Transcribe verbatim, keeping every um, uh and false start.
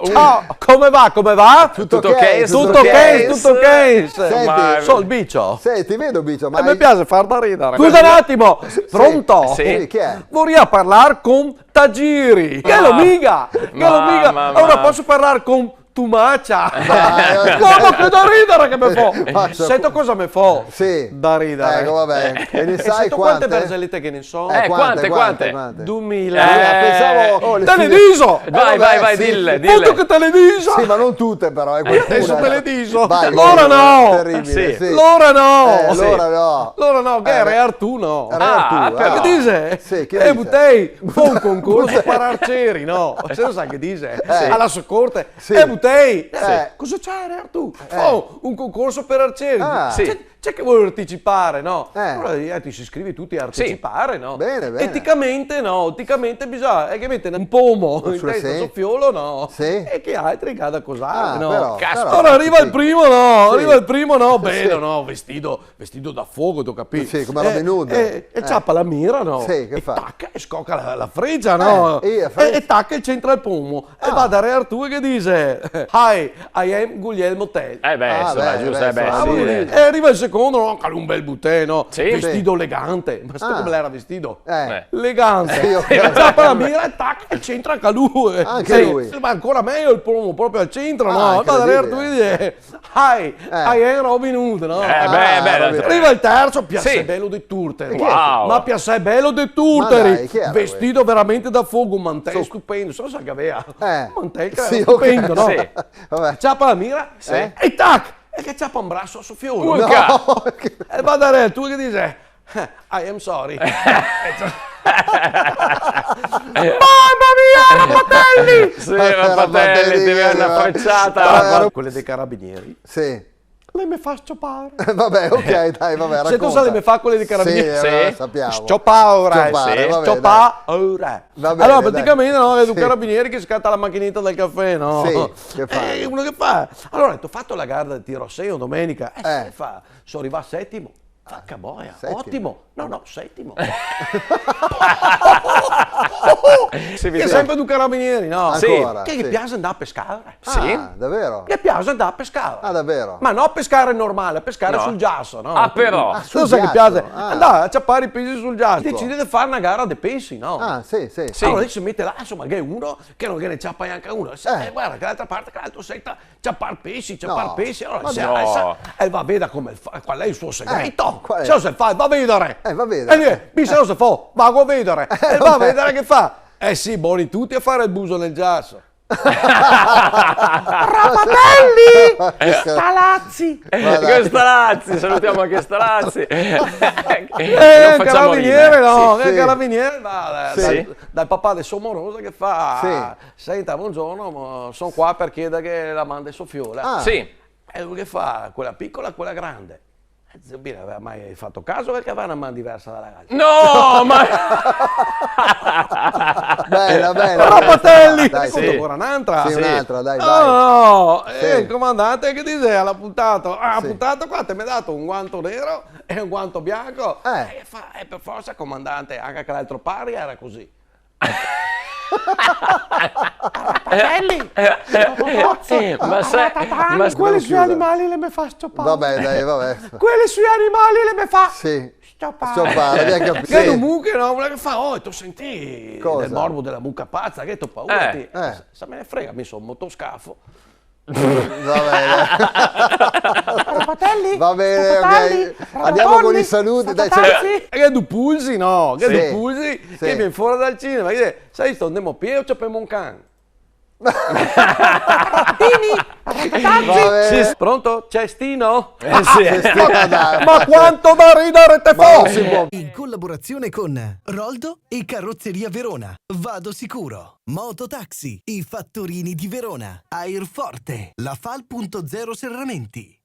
Ciao, come va, come va? Tuto ok, tuto ok, tuto ok. Senti, so el Bicio. Sì, ti vedo, Bicio, ma... E me piace far da ridere. Scusa un atimo. Sì. Pronto? Sì, chi è? Voria parlar con Tajiri. Che lo miga, che lo miga. Mama, mama. Alora poso parlar con Tumacia? Dai, ok. Come che da ridere che me fo. Seto cosa me fo? Sì. Da ridere. Eco, va ben. E ne sa quante? Seto quante barzelete che ne so? Eh, quante, quante, quante? Dumila. Eh, pensavo, oh, le figlie. Te le digo! Vai, vai, vai, dile, dile. Punto che te le digo! Sì, ma no tute però, eh, qualcuna. Deso te le digo. Vai, vai. Lora no! Terribile, sì. Lora no! Eh, lora no. Lora no, che Re Artù no. Re Artù, eh. Che dixe? Sì, che dixe? Eh, butei, fo un concorso par arcieri, no? Se no sa che dixe? Eh. A la so corte. Sì. Eh, butei. Eh. Cosa c'è, Re Artù? Eh. Fo un concorso par arcieri. Ah. Sì. C'è, c'è che vol partecipare, no? Eh. Alora, eh, ti se iscrivi tuti a partecipare, no? Bene, bene. Eticamente, no? Eticamente bisogna, eh, che mete un pomo in testa a so fiolo, no? Sì. E che altri che ga da cosare, no? Ah, però, però. Alora riva el primo, no? Sì. Riva el primo, no? Belo, no? Vestito, vestito da fogo, te capì? Sì, come Robin Hood. Eh, eh, e ciapa la mira, no? Sì, che fa? E taca, e scoca la, la fregia, no? Eh, e la fregia. E, e taca, e centra el pomo. E va da Re Artù e ghe dixe: "Hi, I am Guglielmo Tell." Eh beh, insoma, giusto, eh beh, sì, eh. E riva el secondo, no? Che l'è un bel butè, no? Sì. Vestito elegante. Ma sto come l'era vestito? Eh. Elegante. Sì, ok. E ciapa la mira e tac, e centra anca lu, eh. Anche lui. Sì, ma ancora mejo el pomo, proprio al centro, no? Ah, incredibile. Va da Re Artù e dixe: "Hi, I am Robin Hood", no? Eh, beh, beh, Robin Hood. Riva el terzo, piace belo de turteri. Wow. Ma piace belo de turteri. Ma dai, chi era questo? Vestito veramente da fogo, un mantel stupendo, se no sa che gaveva. Eh. Un mantel che era stupendo, no? Sì, ok. Sì. Vabbè. Ciapa la mira, eh? E tac! E ghe ciapa un braso a so fiolo. Urca! No! E va da Re Artù e ghe dixe: "I am sorry." Mamma mia, Rapatelli! Sì, Rapatelli, ti vien na frecciata. Eh, quele dei carabinieri. Sì. Le me fa s-ciopare. Vabbè, ok, dai, vabbè, racconta. Se te sa le me fa quele dei carabinieri. Sì, eh, sappiamo. S-ciopare, s-ciopare, sì, va ben, dai. S-ciopare. Va ben, dai. Alora, praticamente, no, xe un carabiniere che scata la machineta del cafè, no? Sì, che fa? Eh, uno che fa? Alora, te ga fato la gara del tiro a segno domenica? Eh, sì, fa. So rivà setimo. Porca boia, setimo. Otimo. No, no, setimo. Sì, che xe sempre du carabinieri, no? Ancora, sì. Che ghe piaxe andar a pescare. Sì. Ah, davero? Ghe piaxe andar a pescare. Ah, davero? Ma no pescare normale, pescare sul giaso, no? Ah, però. Ah, sul giaso. Te sa che ghe piaxe? Ah. Andar a ciapare i pesi sul giaso. Decide de fare na gara de pesi, no? Ah, sì, sì. Sì. Alora lì se mete là, insoma, ghe xe uno che no ghe ne ciapa gnanca uno. Eh. Eh, varda che l'altra parte, che l'altro senta, ciapar pesi, ciapar pesi, alora se alsa e va a vedar come fa, qual xe el so segreto. Eh, qual xe? Se no se fa, va a vedar. Eh, va a vedar. E niente, mi se no se fa, vago a vedar. E va a vedar che fa. Eh sì, boni tuti a fare el buso nel giaso. Rapatelli! Stalazzi! Ma dai. Con Stalazzi, salutiamo anche Stalazzi. Eh, un carabiniere, no? Sì, sì. Eh, carabiniere, va, dal, dal papà de so morosa che fa: "Senta, bongiorno, mo son qua par chiederghe la man de so fiola." Ah. Sì. E lu che fa: "Quela picola, quela grande?" Eh, zio Bino, gaveva mai fato caso che el gaveva na man diversa da l'altra? No, ma... Bela, bela, bela. Rapatelli! Dai, sì. Conto ancora n'altra? Sì, un'altra, dai, vai. No, no, eh, el comandante che dixeva al apuntato: "Ah, apuntato, qua te me dato un guanto nero e un guanto bianco." Eh. E fa: "Eh, par forsa, comandante, anca quel altro pari era cusì." Rapatelli! Eh, ma se, ma se... Quele sui animali le me fa s-ciopare. Vabè, dai, vabè. Quele sui animali le me fa s-ciopare. Sì. S-ciopare, abbiamo capito. Che... Sì. Muche, no? Quela che fa: "Oh, te senti del morbo dela muca paza, che te ga paura, ti?" Eh. Eh. Sa me ne frega, mi son motoscafo. Va bene. Rapatelli? Va bene, ok. Andiamo con i saluti, dai, c'è... Che du pulsi, no? Che du pulsi che vien fora dal cinema. Che dixe: "Sa sto, ndemo a pie o ciapemo un can?" Rapatini? Rapatazzi? Va bene. Sì, pronto? Cestino? Eh, sì. Cestino, dai. Ma quanto da ridere te fa! Ma non si può. In collaborazione con Roldo e Carrozzeria Verona. Vado sicuro. Mototaxi, i fattorini di Verona. Airforte, la Fal punto zero Serramenti.